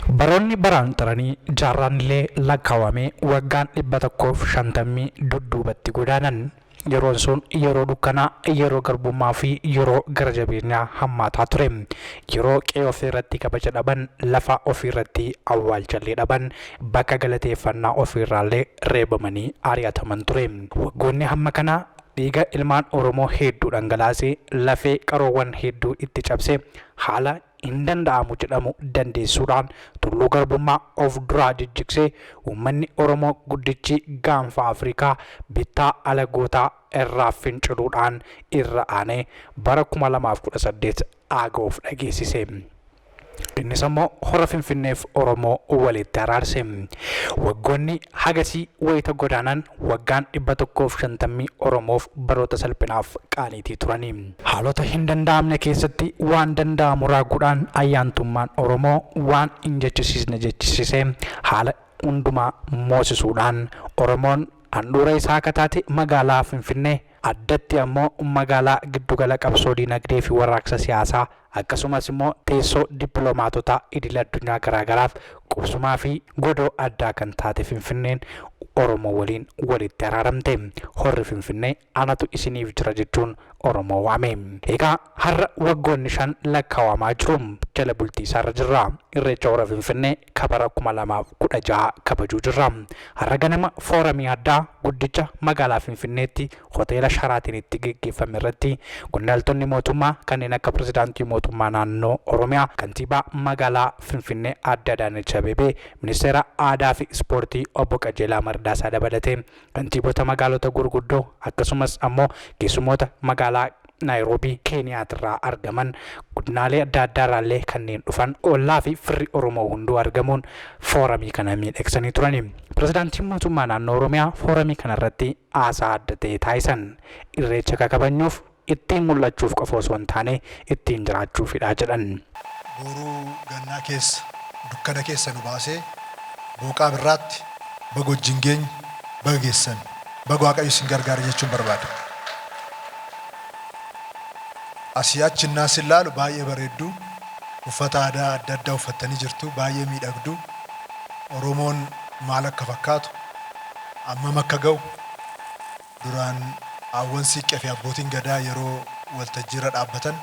Baroonni baraan taranii jaarraan illee lakkaawamee waggaan 150 dudduubatti godaanan. Yeroon sun yeroo dukkanaa, yeroo garbummaa fi yeroo gara jabeenyaa hammaataa ture. Yeroo qe'ee ofii irratti kabaja dhaban, lafa ofii irratti awwaalchallee dhaban, bakka galateeffannaa ofiirraallee reebamanii ari'ataman ture. Waggoonni hamma kanaa dhiiga ilmaan Oromoo hedduu dhangalaasee, lafee qaroowwan hedduu itti cabse, haala hin danda'amu jedhamu dandeessuudhaan tulluu garbummaa of duraa jijjigsee uummanni Oromoo guddichi gaanfa Afrikaa bittaa alagootaa irraa finciluudhaan irra aanee bara 2018 aaga'uuf dhageessise. Innis ammoo hora Finfinneef Oromoo walitti araarse. Waggoonni hagasii wayita godaanan waggaan 150 Oromoof baroota salphinaaf qaaniitii turani. Haalota hin danda'amne keessatti waan danda'amu raaguudhaan ayyaantummaan Oromoo waan hin jechisiisne jechisisee haala hundumaa moosisuudhaan Oromoon handhuura isaa akka taate magaalaa Finfinnee addatti ammoo magaalaa giddugala qabsoo dinagdee fi warraaqsa siyaasaa akkasumas immoo teessoo dippiloomaatota idil addunyaa garaagaraaf qubsumaa fi godoo addaa kan taate Finfinneen Oromoo waliin walitti araaramte. Horri Finfinnee anatu isiniif jira jechuun Oromoo waame. Egaa har'a waggoonni 5 lakkaawamaa jiru. Jala bultii isaarra jirra. Irreecha hora Finfinnee kabara 2016 kabajuu jirra. Har'a ganama fooramii addaa guddicha magaalaa Finfinneetti hoteela Sharaatinitti geggeeffame irratti qondaaltonni mootummaa kanneen akka pirezidaantii mootummaa naannoo Oromiyaa, kantiibaa magaalaa Finfinnee Aadde Adaanech Abeebee, ministeera aadaa fi ispoortii obbo Qajeelaa Mardaasaa dabalatee kantiibota magaalota gurguddoo akkasumas ammoo keessummoota magaalaa Naayiroobii Keeniyaatirraa argaman godinaalee adda addaarraallee kanneen dhufan ollaa fi firri Oromoo hunduu argamuun fooramii kana miidhagsanii turani. Pirezidaantiin mootummaa naannoo Oromiyaa fooramii kanarratti haasaa adda ta'e taasisan. Irreecha kakabanyuuf ittiin mul'achuuf qofa osoo hin taane ittiin jiraachuufidha jedhan. Booruu gannaa keessa dukkana keessa nu baasee booqaa birraatti baga wajjin geenye, baga geessan, baga Waaqayyo isin gargaare jechuun barbaada. Asii achi innaa sin laalu baay'ee bareeddu, uffata aadaa adda addaa uffattanii jirtu, baay'ee miidhagdu. Oromoon maal akka fakkaatu, ammam akka ga'u duraan haawwan siiqqee fi abbootiin gadaa yeroo waltajjiirra dhaabbatan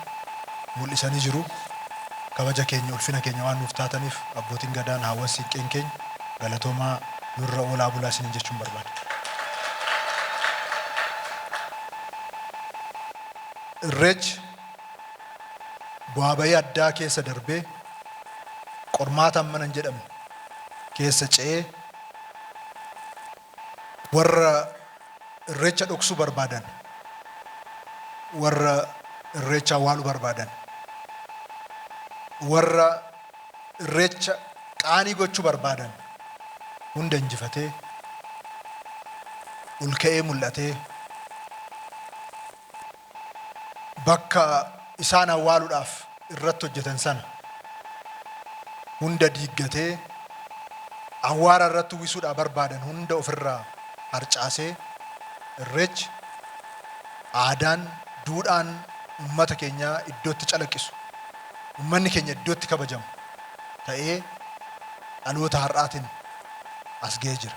mul'isanii jiru. Kabaja keenya, ulfina keenya waan nuuf taataniif abbootiin gadaan haawwan siiqqeen keenya galatoomaa nurra oolaa bulaa isiniin jechuun barbaada. Irreechi bu'aa ba'ii addaa keessa darbee qormaata hammana hin jedhamne keessa ce'ee warra irreecha dhoksuu barbaadan, warra irreecha awwaaluu barbaadan, warra irreecha qaanii gochuu barbaadan hunda injifatee ol ka'ee mul'atee bakka isaan awwaaluudhaaf irratti hojjetan sana hunda diiggatee awwaara irratti uwwisuudhaa barbaadan hunda ofirraa harcaasee irreechi aadaan, duudhaan ummata keenyaa iddootti calaqqisu, ummanni keenya iddootti kabajamu ta'ee dhaloota har'aatiin as ga'ee jira.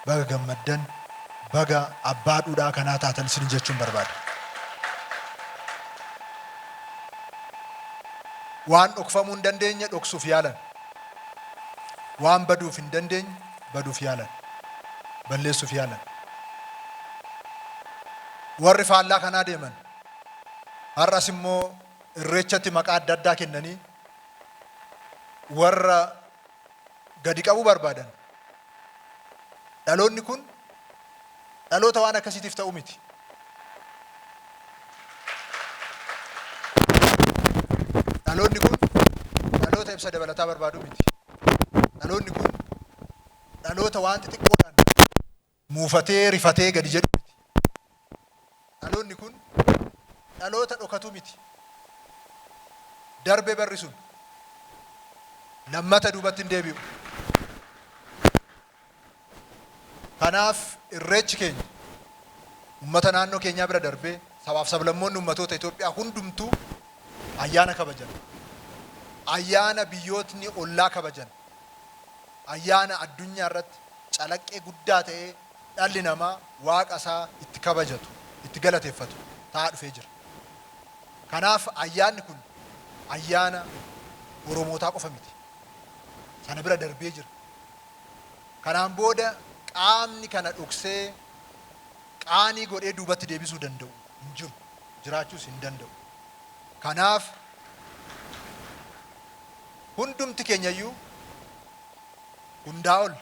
Baga gammaddan, baga abbaa dhuudhaa kanaa taatan isiniin jechuun barbaada. Waan dhokfamuu hin dandeenye dhoksuuf yaalan. Waan baduuf hin dandeenye baduuf yaalan. Balleessuuf yaalan. Warri faallaa kanaa deeman har'as immoo irreechatti maqaa adda addaa kennanii warra gadi qabuu barbaadan dhaloonni kun dhaloota waan akkasiitiif ta'u miti. Dhaloonni kun dhaloota ibsa dabalataa barbaadu miti. Dhaloonni kun dhaloota waan xixiqqoodhaan muufatee rifatee gadi jedhu miti. Dhaloonni kun dhaloota dhokatu miti. Darbe barri sun lammata duubatti hin deebi'u. Kanaaf irreechi keenya ummata naannoo keenyaa bira darbee sabaaf sablammoonni ummatoota Itoophiyaa hundumtuu ayyaana kabajan. Ayyaana biyyootni ollaa kabajan, ayyaana addunyaa irratti calaqqee guddaa ta'ee dhalli namaa waaqa isaa itti kabajatu, itti galateeffatu ta'aa dhufee jira. Kanaaf ayyaanni kun ayyaana Oromootaa qofa miti. Sana bira darbee jira. Kanaan booda qaamni kana dhoksee qaanii godhee duubatti deebisuu danda'u hin jiru, jiraachuus hin danda'u. Kanaaf hundumti keenyayyuu hundaa ol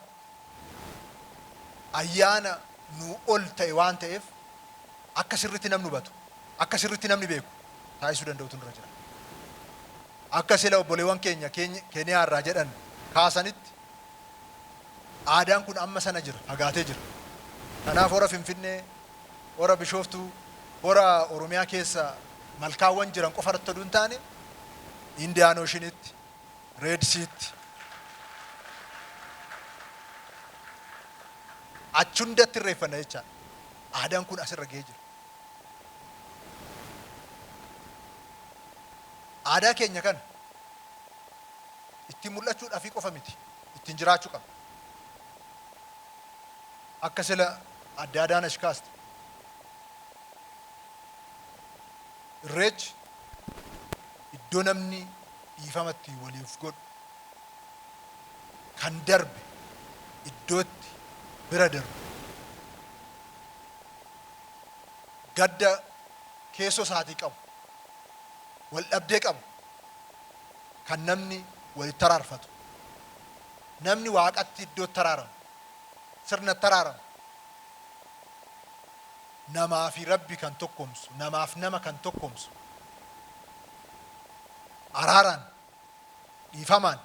ayyaana nuu ol ta'e waan ta'eef akka sirriitti namni hubatu, akka sirriitti namni beeku taasisuu danda'utu nurra jira. Akka sila obboleewwan keenya Keeniyaa irraa jedhan kaasanitti aadaan kun amma sana jira, fagaatee jira. Kanaaf hora Finfinnee, hora Bishooftuu, hora Oromiyaa keessa malkaawwan jiran qofa irratti oduu hin taane Indian Oceanitti, Red Seatti, achi hundatti irreeffanna jechaadha. Aadaan kun asirra gahee jira. Aadaa keenya kana ittiin mul'achuudhaafii qofa miti, ittiin jiraachuu qabna. Akka sila Aadde Adaanash kaaste, Irreechi iddoo namni dhiifama itti waliif godhu, kan darbe iddootti bira darbu, gadda keessoo isaatii qabu, wal dhabdee qabu kan namni walitti araarfatu, namni Waaqatti iddootti araaramu, sirna itti araaramu, namaa fi Rabbi kan tokkoomsu, namaaf nama kan tokkoomsu, araaraan, dhiifamaan,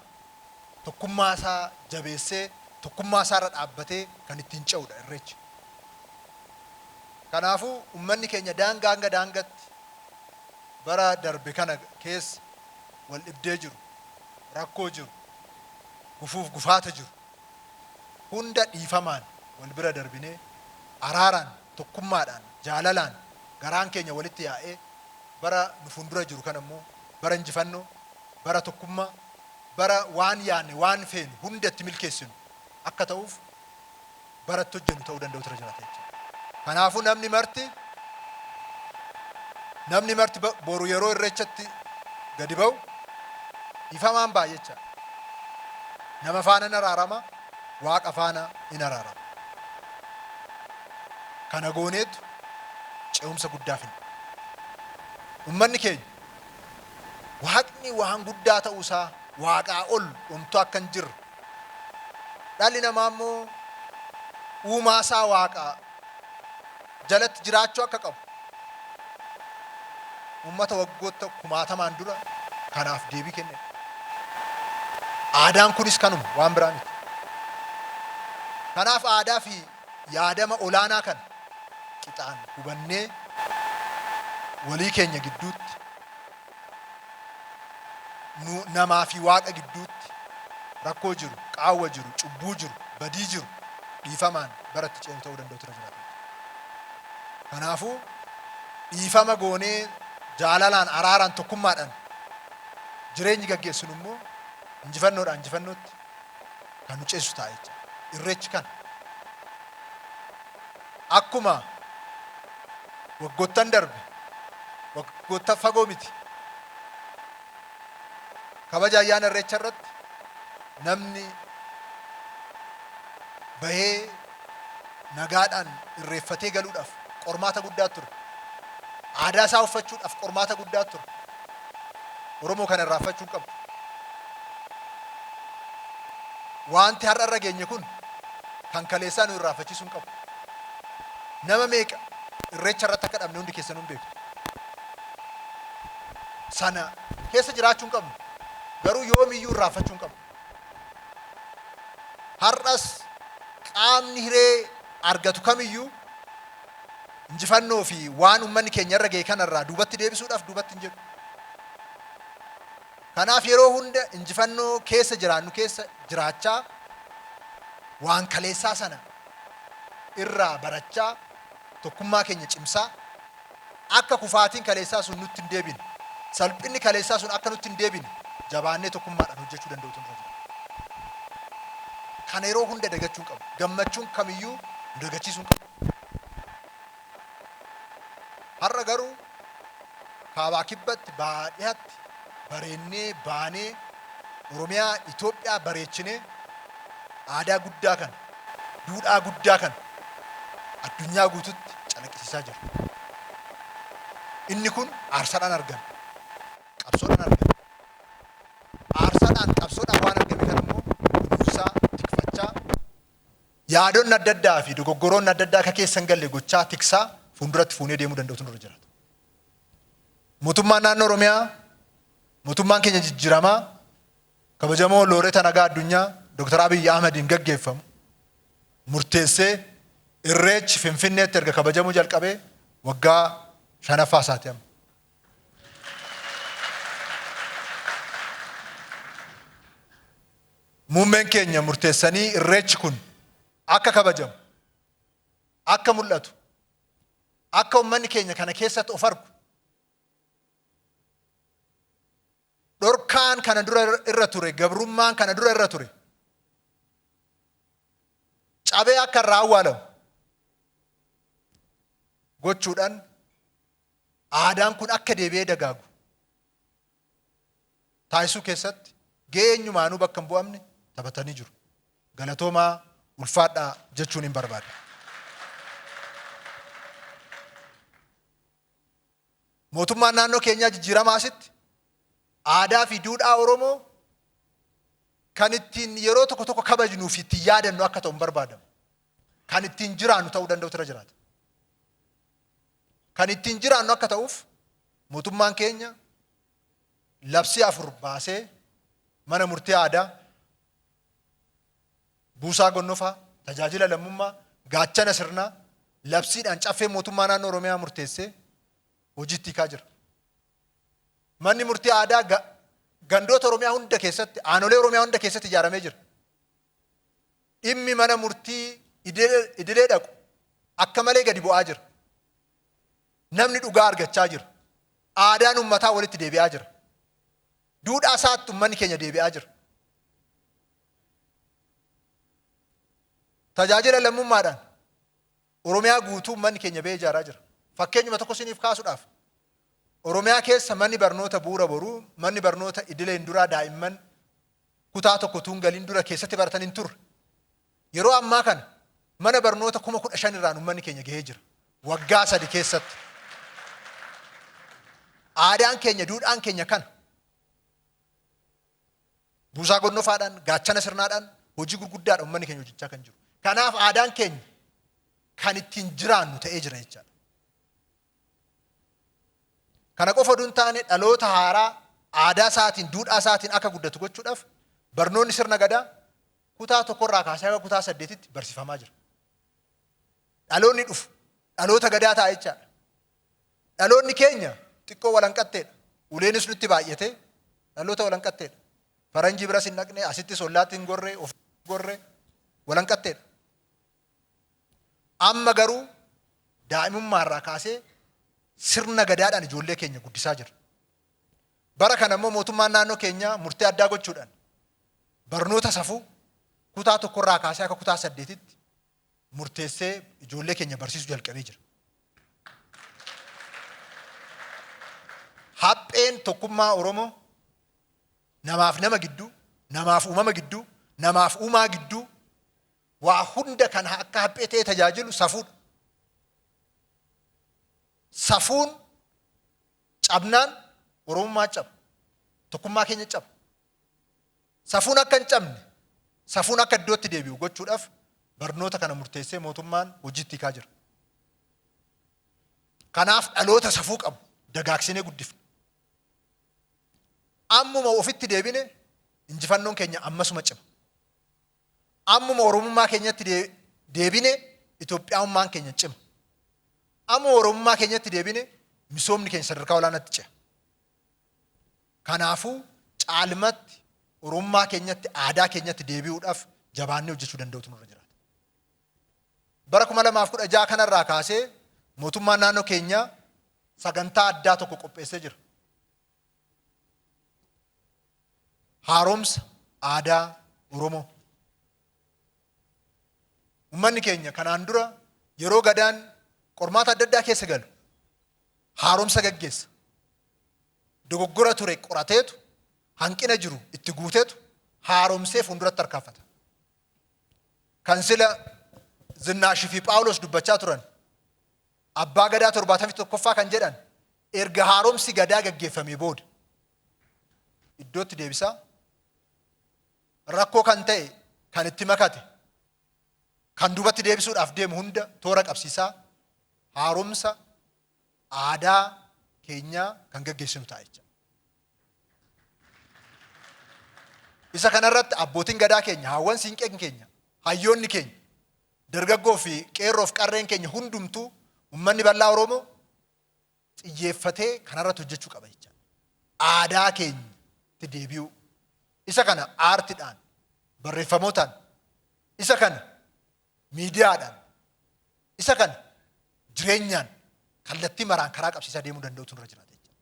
tokkummaa isaa jabeessee, tokkummaa isaa irra dhaabbatee kan ittiin ce'udha Irreechi. Kanaafuu ummanni keenya daangaa hanga daangatti bara darbe kana keessa wal dhibdee jiru, rakkoo jiru, gufuuf gufaata jiru hunda dhiifamaan wal bira darbinee araaraan, tokkummaadhaan, jaalalaan garaan keenya walitti yaa'ee bara nu fuundura jiru kana immoo bara injifannoo, bara tokkummaa, bara waan yaadne, waan feenu hunda itti milkeessinu akka ta'uuf bara itti hojjennu ta'uu danda'utu irra jiraata jechuudha. Kanaafuu namni marti namni marti boru yeroo irreechatti gadi ba'u dhiifamaan ba'a jecha. Nama faana in araarama, Waaqa faana in araarama. Kana gooneetu ce'umsa guddaa finna. Ummanni keenya Waaqni waan guddaa ta'uu isaa, Waaqaa ol homtuu akka hin jirre, dhalli namaa immoo uumaa isaa Waaqa jalatti jiraachuu akka qabu uummata waggoota kumaatamaan dura kanaaf deebii kennedha. Aadaan kunis kanuma, waan biraa miti. Kanaaf aadaa fi yaadama olaanaa kana qixaan hubannee walii keenya gidduutti, nu namaa fi Waaqa gidduutti rakkoo jiru, qaawwa jiru, cubbuu jiru, badii jiru dhiifamaan bara itti ceenu ta'uu danda'utu irra jiraata jechuudha. Kanaafuu dhiifama goonee jaalalaan, araaraan, tokkummaadhaan jireenyi gaggeessinu immoo injifannoodhaa injifannootti kan nu ceesisu ta'a jecha. Irreechi kana. Akkuma waggoottan darbe, waggoottan fagoo miti, kabaja ayyaana Irreecha irratti namni bahee nagaadhaan irreeffatee galuudhaaf qormaata guddaa ture. Aadaa isaa uffachuudhaaf qormaata guddaa ture. Oromoo kana irraanfachuu hin qabdu. Wanti har'a irra geenye kun kan kaleessaa nu irraanfachiisuu hin qabu. Nama meeqa Irreecha irratti akka dhabne hundi keessanuu hin beektu. Sana keessa jiraachuu hin qabnu. Garuu yoomiyyuu irraanfachuu hin qabnu. Har'as qaamni hiree argatu kamiyyuu injifannoo fi waan uummanni keenya irra ga'e kanarraa duubatti deebisuudhaaf duubatti hin jedhu. Kanaaf yeroo hunda injifannoo keessa jiraannu keessa jiraachaa, waan kaleessaa sana irraa barachaa, tokkummaa keenya cimsaa, akka kufaatiin kaleessaa sun nutti hin deebine, salphinni kaleessaa sun akka nutti hin deebine. Jabaannee tokkummaadhaan hojjechuu danda'utu nurra jira. Kana yeroo hunda dagachuu hin qabnu. Gammachuun kamiyyuu nu dagachiisuu hin qabu. Har'a garuu kaabaa kibbatti, bahaa dhihatti bareennee baanee Oromiyaa, Itoophiyaa bareechinee aadaa guddaa kana, duudhaa guddaa kana addunyaa guututti calaqqisiisaa jirra. Inni kun aarsaadhaan argame. Qabsoodhaan argame. Aarsaadhaan, qabsoodhaan waan argame kana immoo kunuunsaa, tikfachaa, yaadonni adda addaa fi dogoggoroonni adda addaa akka keessa hin galle gochaa tiksaa fuulduratti fuunee deemuu danda'utu nurra jiraata. Mootummaan naannoo Oromiyaa, mootummaan keenya jijjiiramaa kabajamoo Looreeta Nagaa Addunyaa Dr. Abiyyi Ahmediin gaggeeffamu murteessee Irreechi Finfinneetti erga kabajamuu jalqabee waggaa shanaffaa isaati amma. Muummeen keenya murteessanii Irreechi kun akka kabajamu, akka mul'atu, akka ummanni keenya kana keessatti of argu, dhorkaan kana dura irra ture, gabrummaan kana dura irra ture, cabee akka irraa awwaalamu gochuudhaan aadaan kun akka deebi'ee dagaagu taasisuu keessatti gahee eenyumaanuu bakka hin bu'amne taphatanii jiru. Galatoomaa, ulfaadhaa jechuun hin barbaada. Mootummaan naannoo keenyaa jijjiiramaa asitti aadaa fi duudhaa Oromoo kan ittiin yeroo tokko tokko kabajnuu fi ittiin yaadannu akka ta'u hin barbaadamu. Kan ittiin jiraannu ta'uu danda'utu irra jiraata. Kan ittiin jiraannu akka ta'uuf mootummaan keenya labsii 4 baasee mana murtii aadaa, buusaa gonnofaa, tajaajila lammummaa, gaachana sirnaa labsiidhaan caffee mootummaa naannoo Oromiyaa murteessee hojiitti hiikaa jira. Manni murtii aadaa gandoota Oromiyaa hunda keessatti, aanolee Oromiyaa hunda keessatti ijaaramee jira. Dhimmi mana murtii idilee dhaqu akka malee gadi bu'aa jira. Namni dhugaa argachaa jira. Aadaan ummataa walitti deebi'aa jira. Duudhaa isaatti ummanni keenya deebi'aa jira. Tajaajila lammummaadhaan Oromiyaa guutuu ummanni keenya ba'ee ijaaraa jira. Fakkeenyuma tokko isiniif kaasuudhaaf Oromiyaa keessa manni barnoota bu'uura boruu, manni barnoota idileen duraa daa'imman kutaa tokko utuu hin galin dura keessatti baratan hin turre. Yeroo ammaa kana mana barnoota 15,000 irraan ummanni keenya gahee jira. Waggaa 3 keessatti. Aadaan keenya, duudhaan keenya kana. Buusaa gonnofaadhaan, gaachana sirnaadhaan hojii gurguddaadha ummanni keenya hojjechaa kan jiru. Kanaaf aadaan keenya kan ittiin jiraannu ta'ee jira jechaadha. Kana qofa oduu hin taane dhaloota haaraa aadaa isaatiin, duudhaa isaatiin akka guddatu gochuudhaaf barnoonni sirna gadaa kutaa tokkorraa kaasee haga kutaa saddeetitti barsiifamaa jira. Dhaloonni dhufu dhaloota gadaa ta'a jechaadha. Dhaloonni keenya xiqqoo walanqatteedha. Uleenis nutti baay'atee dhaloota walanqatteedha. Faranjii biras hin dhaqne, asittis ollaatti hin gorre, of gorre, walanqatteedha. Amma garuu daa'imummaarraa kaasee sirna gadaadhaan ijoollee keenya guddisaa jirra. Bara kana immoo mootummaan naannoo keenyaa murtee addaa gochuudhaan barnoota safuu kutaa tokkorraa kaasee akka kutaa saddeetitti murteessee ijoollee keenya barsiisuu jalqabee jira. Hapheen tokkummaa Oromoo namaaf nama gidduu, namaaf uumama gidduu, namaaf uumaa gidduu waa hunda kan akka haphee ta'ee tajaajilu safuudha. Safuun cabnaan Oromummaa caba. Tokkummaa keenya caba. Safuun akka hin cabne, safuun akka iddootti deebi'u gochuudhaaf barnoota kana murteessee mootummaan hojiitti hiikaa jira. Kanaaf dhaloota safuu qabu dagaagsinee guddifna. Ammuma ofitti deebine injifannoon keenya ammasuma cima. Ammuma Oromummaa keenyatti deebine Itoophiyaa'ummaan keenya cima. Ammuma Oromummaa keenyatti deebine misoomni keenya sadarkaa olaanaatti ce'a. Kanaafuu caalmatti Oromummaa keenyatti, aadaa keenyatti deebi'uudhaaf jabaannee hojjechuu danda'utu nurra jiraata. Bara 2016 kanarraa kaasee mootummaan naannoo keenyaa sagantaa addaa tokko qopheessee jira. Haaromsa aadaa Oromoo. Uummanni keenya kanaan dura yeroo Gadaan qormaata adda addaa keessa galu haaromsa gaggeessa. Dogoggora ture qorateetu, hanqina jiru itti guuteetu haaromsee fuulduratti tarkaanfata. Kan sila Zinnaashii fi Phaawulos dubbachaa turan, abbaa Gadaa 71ffaa kan jedhan, erga haaromsi Gadaa gaggeeffamee booda iddootti deebisaa, rakkoo kan ta'e, kan itti makate, kan duubatti deebisuudhaaf deemu hunda toora qabsiisaa haaromsa aadaa keenyaa kan gaggeessinu ta'a jecha. Isa kanarratti abbootiin Gadaa keenya, haawwan siinqeen keenya, hayyoonni keenya, dargaggoo fi qeerroo fi qarreen keenya hundumtuu, uummanni bal'aa Oromoo xiyyeeffatee kanarratti hojjechuu qaba jecha. Aadaa keenyatti deebi'uu. Isa kana aartiidhaan, barreeffamootaan, isa kana miidiyaadhaan, isa kana jireenyaan kallattii maraan karaa qabsiisaa deemuu danda'utu nurra jiraata jechuudha.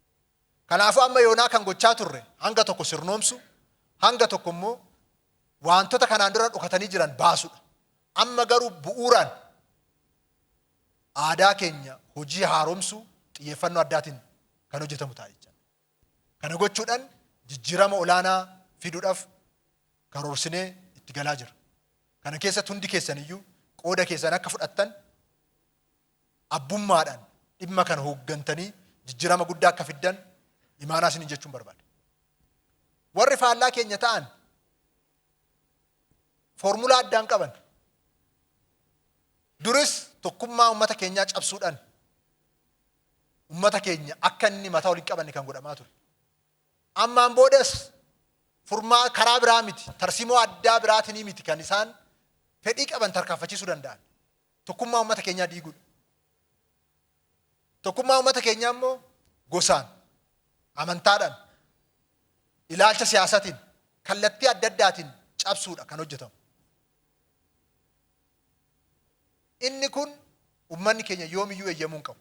Kanaafuu amma yoonaa kan gochaa turre hanga tokko sirnoomsu, hanga tokko immoo wantoota kanaan dura dhokatanii jiran baasudha. Amma garuu bu'uuraan aadaa keenya hojii haaromsuu xiyyeeffannoo addaatiin kan hojjetamu ta'a jechuudha. Kana gochuudhaan jijjiirama olaanaa fiduudhaaf karoorsinee itti galaa jira. Kana keessatti hundi keessan iyyuu qooda keessan akka fudhattan, abbummaadhaan dhimma kana hooggantanii jijjiirama guddaa akka fiddan imaanaa isiniin jechuun barbaada. Warri faallaa keenya ta'an foormulaa addaan qaban. Duris tokkummaa uummata keenyaa cabsuudhaan uummata keenya akka inni mataa waliin qabanne kan godhamaa ture. Ammaan boodas furmaa karaa biraa miti, tarsiimoo addaa biraatinii miti kan isaan fedhii qaban tarkaanfachiisuu danda'an. Tokkummaa uummata keenyaa diiguudha. Tokkummaa uummata keenyaa immoo gosaan, amantaadhaan, ilaalcha siyaasaatiin, kallattii adda addaatiin cabsuudha kan hojjetamu. Inni kun uummanni keenya yoomiyyuu eeyyamuu hin qabu.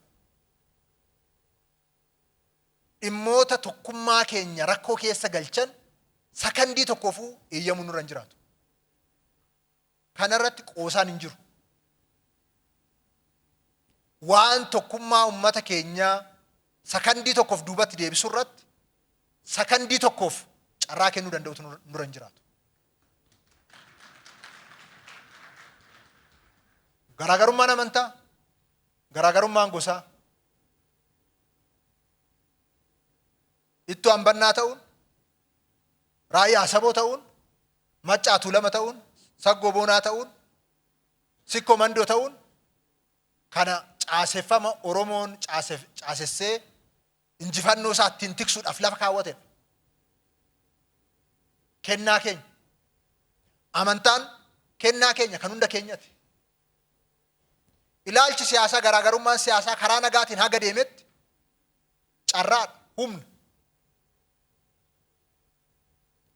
Dhimmoota tokkummaa keenya rakkoo keessa galchan sakandii tokkoofuu eeyyamuu nurra hin jiraatu. Kanarratti qoosaan hin jiru. Waan tokkummaa uummata keenyaa sakandii tokkoof duubatti deebisuu irratti sakandii tokkoof carraa kennuu danda'utu nurra hin jiraatu. Garaagarummaan amantaa, garaagarummaan gosaa, ittoo hambannaa ta'uun, Raayyaa Asaboo ta'uun, Maccaa Tuulama ta'uun, Saggoo Boonaa ta'uun, Sikkoo Mandoo ta'uun kana caaseffama Oromoon caasessee injifannoo isaa ittiin tiksuudhaaf lafa kaawwatedha. Kennaa keenya. Amantaan kennaa keenya kan hunda keenyati. Ilaalchi siyaasaa, garaagarummaan siyaasaa karaa nagaatiin haga deemetti carraadha, humna.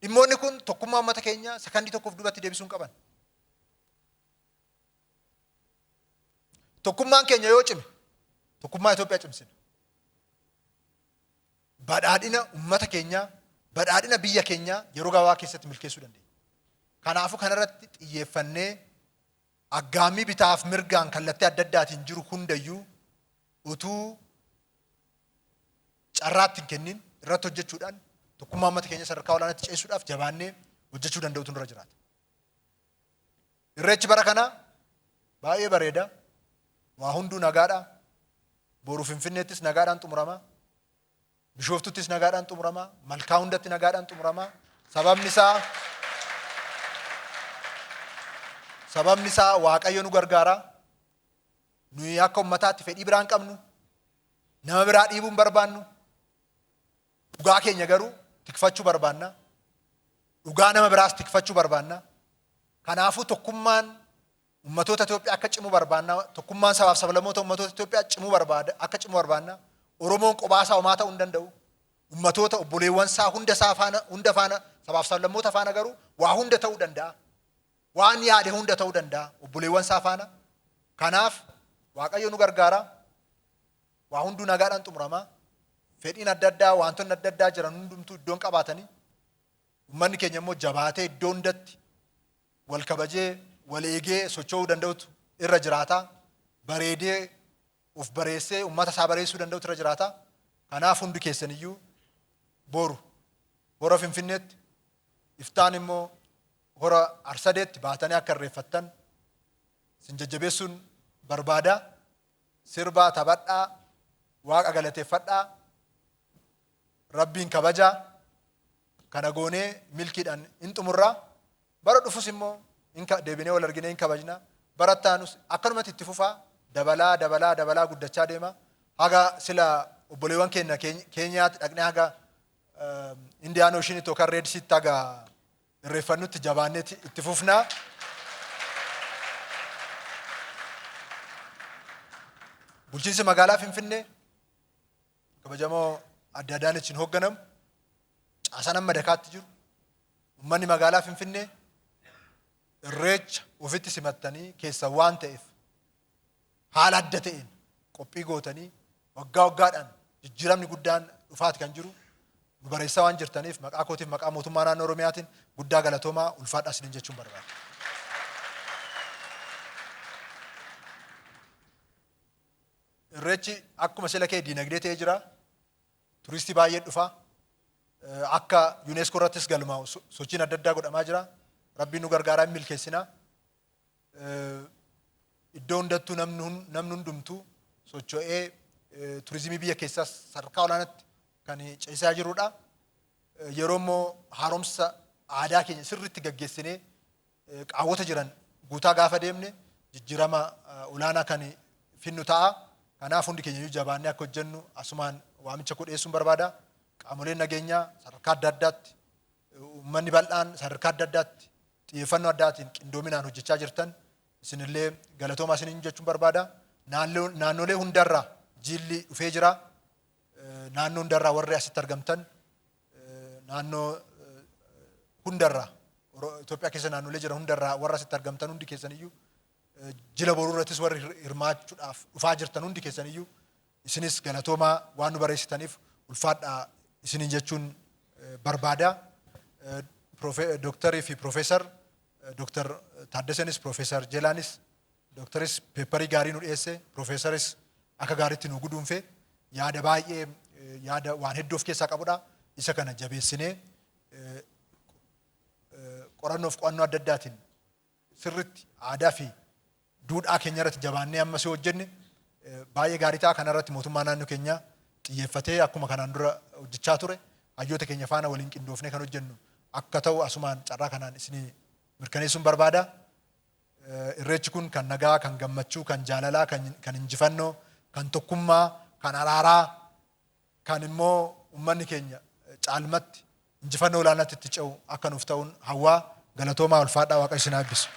Dhimmoonni kun tokkummaa uummata keenyaa sakandii tokkoof duubatti deebisuu hin qaban. Tokkummaan keenya yoo cime tokkummaa Itoophiyaa cimsina. Badhaadhina uummata keenyaa, badhaadhina biyya keenyaa yeroo gabaabaa keessatti milkeessuu dandeenya. Kanaafuu kanarratti xiyyeeffannee aggaammii bitaaf mirgaan kallattii adda addaatiin jiru hundayyuu utuu carraatti hin kennin irratti hojjechuudhaan tokkummaa uummata keenya sadarkaa olaanaatti ceessuudhaaf jabaannee hojjechuu danda'utu nurra jiraata. Irreechi bara kanaa baay'ee bareeda. Waa hunduu nagaadha. Boru Finfinneettis nagaadhaan xumurama. Bishooftuttis nagaadhaan xumurama. Malkaa hundatti nagaadhaan xumurama. Sababni isaa Waaqayyo nu gargaara. Nuyi akka ummataatti fedhii biraa hin qabnu. Nama biraa dhiibuu hin barbaannu. Dhugaa keenya garuu tikfachuu barbaanna. Dhugaa nama biraas tikfachuu barbaanna. Kanaafuu tokkummaan ummatoota Itoophiyaa akka cimu barbaanna. Tokkummaan sabaaf sablammoota ummatoota Itoophiyaa cimuu barbaada, akka cimu barbaanna. Oromoon qobaasaa homaa ta'uu hin danda'u. Ummatoota obboleewwan isaa hunda isaa faana, hunda faana, sabaaf sablammoota faana garuu waa hunda ta'uu danda'a. Waan yaade hunda ta'uu danda'a obboleewwan isaa faana. Kanaaf Waaqayyo nu gargaara. Waa hunduu nagaadhaan xumurama. Fedhiin adda addaa, wantoonni adda addaa jiran hundumtuu iddoon qabaatanii Uummanni keenya immoo jabaatee iddoo hundatti wal kabajee, wal eegee socho'uu danda'utu irra jiraata. Bareedee of bareessee uummata isaa bareessuu danda'utu irra jiraata. Kanaaf hundi keessaniyyuu boru hora Finfinneetti, iftaan immoo hora Arsadeetti baatanii akka irreeffattan isin jajjabeessuun barbaada. Sirbaa taphadhaa, Waaqa galateeffadhaa, Rabbiin kabajaa. Kana goonee milkiidhaan hin xumurraa. Bara dhufus immoo deebinee wal arginee hin kabajna. Bara itti aanus akkanumatti itti fufaa, dabalaa dabalaa dabalaa guddachaa deema. Haga sila obboleewwan keenya Keenyaatti dhaqnee haga Indian Oceanitti yookaan Red Seatti haga irreeffannutti jabaanneeti itti fufna. Bulchiinsi magaalaa Finfinnee kabajamoo Aadde Adaanechiin hoogganamu, caasaan amma dakaatti jiru, uummanni magaalaa Finfinnee Irreecha ofitti simattanii keessan waan ta'eef haala adda ta'een qophii gootanii waggaa waggaadhaan jijjiiramni guddaan dhufaati kan jiru. Nu bareessaa waan jirtaniif maqaa kootiif maqaa mootummaa naannoo Oromiyaatiin guddaa galatoomaa, ulfaadhaa isiniin jechuun barbaada. Irreechi akkuma sila kee diinagdee ta'ee jira. Turistii baay'ee dhufa. Akka UNESCO irrattis galmaa'u sochiin adda addaa godhamaa jira. Rabbiin nu gargaaraa, hin milkeessina. Iddoo hundattuu namni hundumtuu socho'ee turizimii biyya keessaas sadarkaa olaanaatti kan ceesisaa jirudha. Yeroo immoo haaromsa aadaa keenya sirriitti gaggeessinee qaawwota jiran guutaa gaafa deemne jijjiirama olaanaa kan finnu ta'a. Kanaaf hundi keenya iyyuu jabaannee akka hojjennu asumaan waamicha koo dhiyeessuun barbaada. Qaamoleen nageenyaa sadarkaa adda addaatti, uummanni bal'aan sadarkaa adda addaatti xiyyeeffannoo addaatiin qindoominaan hojjechaa jirtan, isinillee galatoomaa isiniin jechuun barbaada. Naannolee hundarraa jiilli dhufee jira. Naannoo hundarraa warri asitti argamtan, naannoo hundarraa, Itoophiyaa keessa naannolee jiran hundarraa warra asitti argamtan hundi keessaniyyuu, jila boruu irrattis warri hirmaachuudhaaf dhufaa jirtan hundi keessaniyyuu, isinis galatoomaa, waan nu bareessitaniif ulfaadhaa isiniin jechuun barbaada. Dooktarii fi Piroofeesar Dooktar Taaddasanis, Piroofeesar Jelaanis, dooktaris paperii gaarii nu dhiyeesse, piroofeesaris akka gaariitti nu guduunfe, yaada baay'ee, yaada waan hedduu of keessaa qabudha. Isa kana jabeessinee qorannoof qo'annoo adda addaatiin sirritti aadaa fi duudhaa keenya irratti jabaannee ammas yoo hojjenne baay'ee gaarii ta'a. Kana irratti mootummaa naannoo keenyaa xiyyeeffatee akkuma kanaan dura hojjechaa ture hayyoota keenya faana waliin qindoofnee kan hojjennu akka ta'u asumaan carraa kanaan isinii mirkaneessuun barbaada. Irreechi kun kan nagaa, kan gammachuu, kan jaalalaa, kan injifannoo, kan tokkummaa, kan araaraa, kan immoo uummanni keenya caalmatti injifannoo olaanaatti itti ce'u akka nuuf ta'uun hawwaa. Galatoomaa, ulfaadhaa, Waaqa isin haa eebbisu.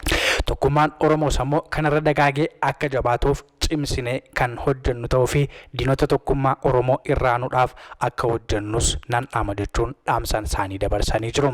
Tokkummaan Oromoos ammoo kanarra dagaagee akka jabaatuuf cimsinee kan hojjennu ta'uu fi diinota tokkummaa Oromoo irraanuudhaaf akka hojjennus nan dhaama jechuun dhaamsan isaanii dabarsanii jiru.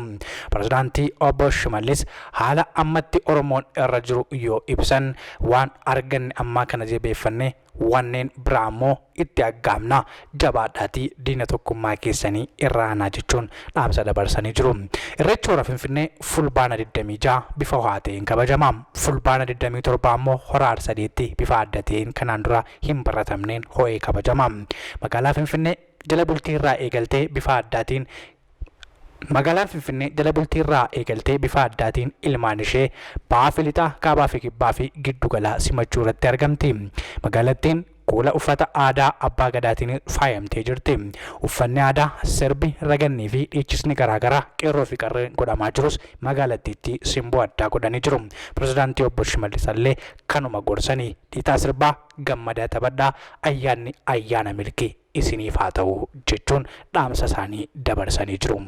Pirezidaantii Obbo Shimallis haala ammatti Oromoon irra jiru yoo ibsan, waan arganne ammaa kana jabeeffannee wanneen biraa ammoo itti aggaamna, jabaadhaatii diina tokkummaa keessanii irraanaa jechuun dhaamsa dabarsanii jiru. Irreechi Hora Finfinnee Fulbaana 26 bifa ho'aa ta'een kabajama. Fulbaana 27 ammoo Hora Arsadeetti bifa adda ta'een kanaan dura hin baratamneen ho'ee kabajama. Magaalaa Finfinnee jala bultii irraa eegaltee bifa addaatiin Magaalaan Finfinnee jala bultii irraa eegaltee bifa addaatiin ilmaan ishee bahaa fi lixaa, kaabaa fi kibbaa fi giddu galaa simachuu irratti argamti. Magaalattiin kuula uffata aadaa abbaa gadaatiin faayamtee jirti. Uffanni aadaa, sirbi, ragannii fi dhiichisni garaagaraa qeerroo fi qarreen godhamaa jirus magaalattiitti simboo addaa godhanii jiru. Pirezidaantii Obbo Shimallis illee kanuma gorsanii, dhiitaa, sirbaa, gammadaa, taphadhaa, ayyaanni ayyaana milkii isiniif haa ta'u jechuun dhaamsa isaanii dabarsanii jiru.